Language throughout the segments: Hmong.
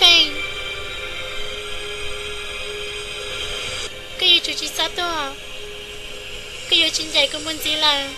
Feej, koj yuav tsum tsis txhob tuag, koj yuav tsis ncaim kuv mus ntxiv lawm.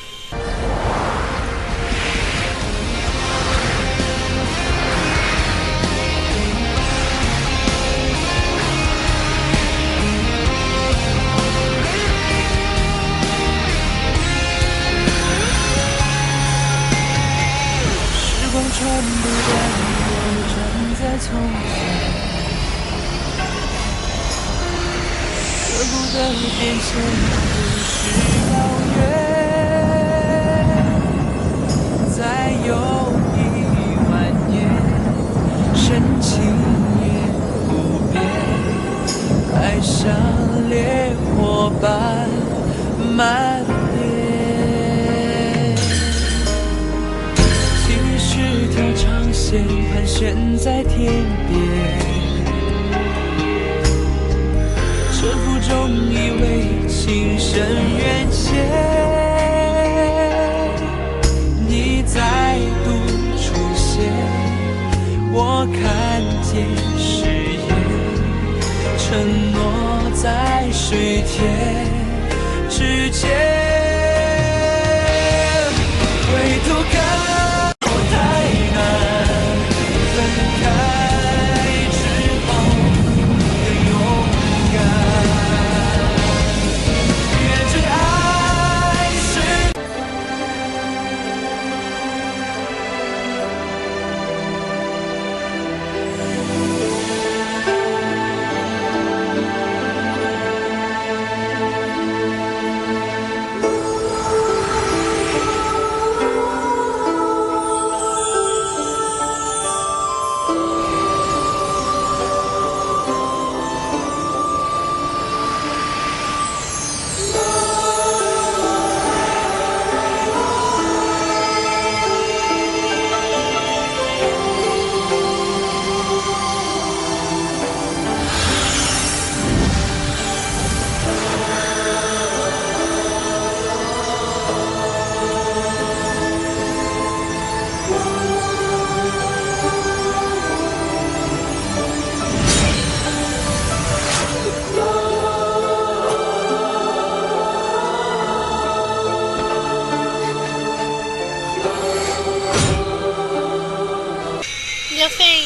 Liab Feej,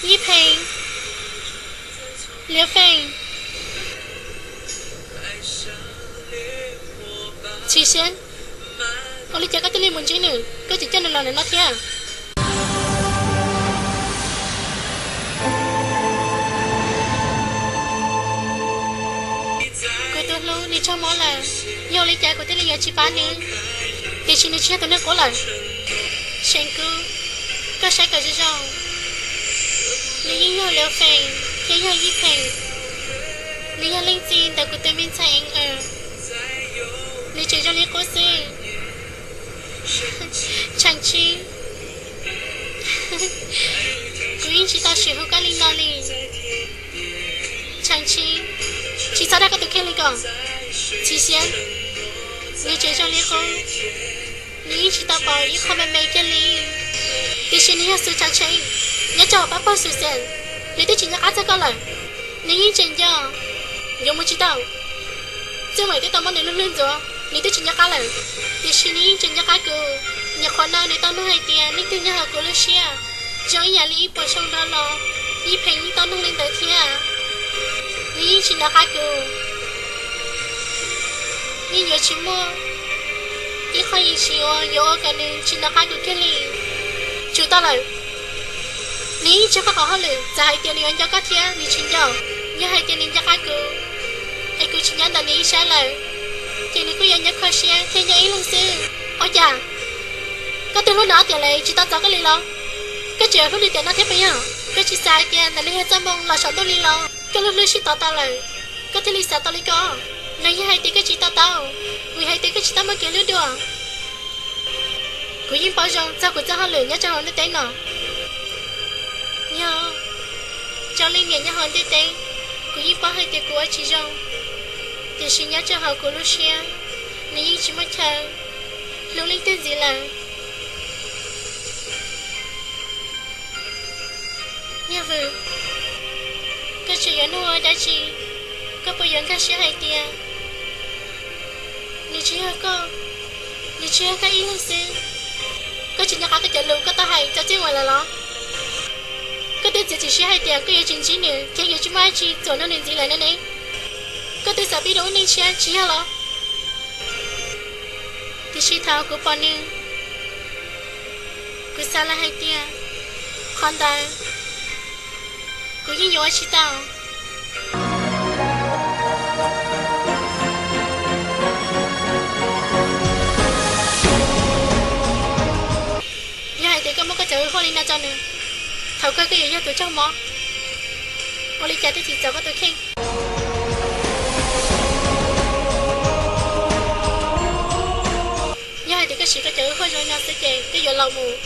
Yij Pheej, Liab Feej, Tshis Xyeeb, ua li cas koj thiaj li mus ntsib nws, koj tseem coj nws los ntawm no thiab? Kuv tus hlub nws raug mob lawm, yog ua li cas kuv thiaj li yuav tsis pab nws? Tiam sis nws tsis yog tus neeg qub lawm. Seev Kub, koj saib kom zoo zoo, nws yeej yog Liab Feej thiab yog Yij Pheej. Nws yog leej txiv ntawm kuv tus me ntxhais Eev Ees, nws tseem zoo li qub xwb. Tshav Ntshiab, kuv yeej tsis tau sim hu koj li no li. Tshav Ntshiab, tsis txhob dag koj tus kheej li ko. Tshis Xyeeb, nws tseem zoo li qub, nws yeej tsis tau pom ib qho me me kiag li. Tiam sis nws yog Xus Tshav Ntsheej, nyob rau hauv pab pawg Xus Xeem, nws twb tsis nco qab txog koj lawm. Nws yeej tseem nco, yuav mus tsis tau. Txij thaum twb tau muab nws lub hlwb ntxuav, nws twb tsis nco qab lawm. Tiam sis nws yeej tseem nco qab kuv. Nyuam qhuav no nws tau nug hais tias leej twg nyob hauv kuv lub siab. Zoo ib yam li ib puas xyoo dhau los, Yij Pheej yeej tau nug li ntawd thiab. Nws yeej tsis nco qab kuv. Yeej yuav tsis muaj ib qho yim sim uas yuav ua kom nws tsis nco qab kuv kiag li. Tsum tau lawm. Nws yeej tsis qab qhov hauj lwm, txawm hais tias nws yuav nco koj thiab nws tsis nco. Yog hais tias nws nco qab kuv, es kuv tsis nyob ntawm nws ib sab lawm, ces nws kuj yuav nyob kho siab thiab nyob ib leeg xwb. Ua cas koj twb hlub nws ob tiam lawm tsis tau txog koj li los? Koj tseem hlub nws tiam no thiab puas yog? Koj tsis xav hais tias ntawm no yog txoj moo los saum ntuj li los? Koj lub hlwb sib tov tau lawm, koj thiaj li xav tau li ko. Los yog hais tias koj tsis to taub, vim hais tias koj tsis tau muaj kev hlub dua. Kuv yeej paub zoo txog kuv txoj hauj lwm nyob rau hauv ntiaj teb no. Yog, rau leej niam nyob hauv ntiaj teb, kuv yeej paub hais tias kuv ua tsis zoo, tiam sis nyob rau hauv kuv lub siab, nws yeej tsis muaj chaw hlub leej twg ntxiv lawm. Yog vwm, koj tseem yuav nug ua dab tsi? Koj puas yuav nkag siab hais tias nws tsis yog koj, nws tsis yog koj ib leeg xwb? Koj tsis nco qab koj cov lus koj tau hais rau Txhiaj Uas lawm los? Koj twb txiav txim siab hais tias koj yuav tsis ntsib nws thiab yuav tsis muaj dab tsi txuas nrog nws ntxiv lawm no ne. Koj twb xav pib rau lub neej tshiab tsis yog los? Tiam sis thaum kuv pom nws, kuv xav lawm hais tias qhov ntawd kuv yeej yuav ua tsis tau. Yog hais tias koj muab koj cov hwj huaj li no rau nws, thaum kawg koj yuav yog tus raug mob. Ua li cas thiaj tsim txom koj tus kheej? Yog hais tias koj siv koj cov hwj huaj zoo li no xwb ces koj yuav laus mus,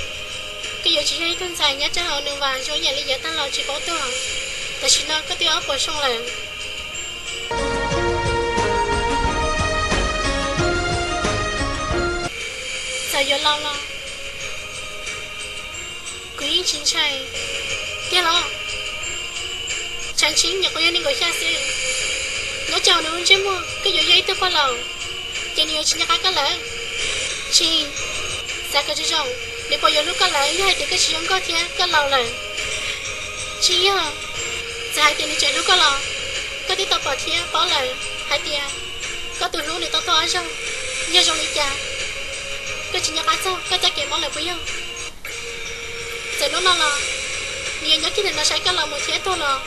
koj yuav tsis yog ib tug ntxhais nyob rau hauv nws vas zoo ib yam li yav tag los tsis paub tuag. Tam sim no koj twb ob puas xyoo lawm. Txawm yuav laus los kuv yeej tsis ntshai. Tiag los? Tshav ntshiab nyuam qhuav yog nees nkaum xya xwb, nyob rau hauv nws lub ntsej muag koj yuav yog ib tug pog laus, ces nws yuav tsis nco qab koj lawm. Tsis, xav kom zoo zoo, nws puas yuav hlub koj lawm yog hais tias koj tsis zoo nkauj thiab koj laus lawm? Tsis yog. Txawm hais tias nws tseem hlub koj los, koj twb tau pom thiab paub lawm hais tias koj tus hlub nws tau tuag ob zaug. Yog zoo li cas, koj tsis nco qab txog koj txoj kev mob lawm puas yog? Txawm hnub no los nws yuav nyob kiag ntawm no saib koj los mus thiab tuag los,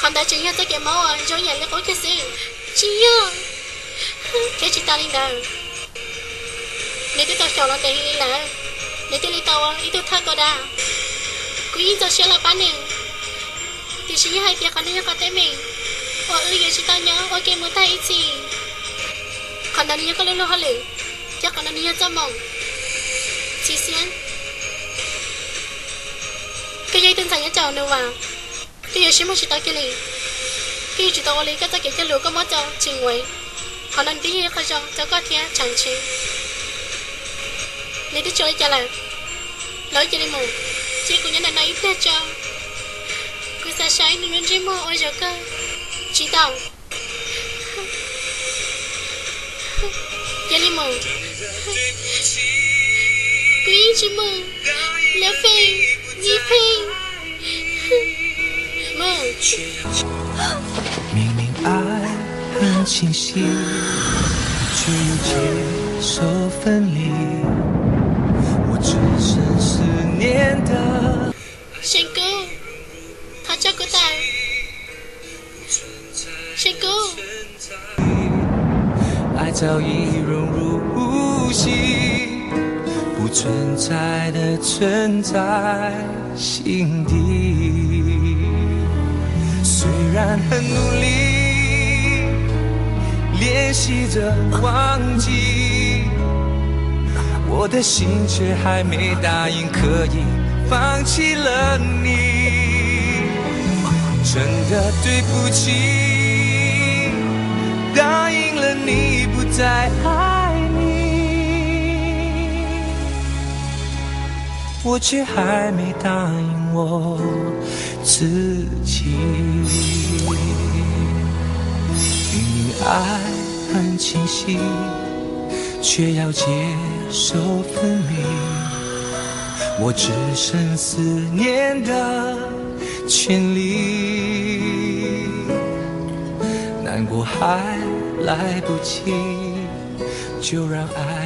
qhov ntawd tseem yog txoj kev mob uas zoo ib yam li qub kiag xwb. Tsis yog. Thiab tsis tas li ntawd, nws twb tau xyaum los ntev heev li lawm, nws thiaj li tau ua ib tug thawj tua dab. Kuv yeej txaus siab los pab nws, tiam sis yog hais tias qhov no yog qhov teeb meem uas wb yuav tsis tau nyob ua ke mus tag ib txhis, qhov ntawd nws yog koj lub luag hauj lwm, thiab qhov no nws yog txoj moom. Txiv Xiab, koj yog ib tug ntxhais nyob rau nus vas, koj yuav siab muag tsis tau kiag li. Koj yuav tsum tau ua li koj txoj kev cog lus koj muab rau Tsis Uas. Qhov no nws twb yog ib qho zoo rau koj thiab Tshav Ntshiv. Nws twb tsis ua li cas lawm, los wb cia li mus, cia kuv nyob ntawm no ib pliag tso, kuv xav saib nws lub ntsej muag ua zoo kawg. Tsis tau. Cia li mus. Kuv yeej tsis mus. Liab Pheej, Yij Pheej, mus.明明爱很清晰，却又接受分离。我只剩思念的 Seem Kub, thov tso kuv tawm. Seem Kub. 爱早已融入呼吸，不存在的存在心底。虽然很努力，练习着忘记，我的心却还没答应可以放弃了你。真的对不起，答应了你不再爱你，我却还没答应我自己。明明爱很清晰，却要接受分离。我只剩思念的权利。难过还来不及，就让爱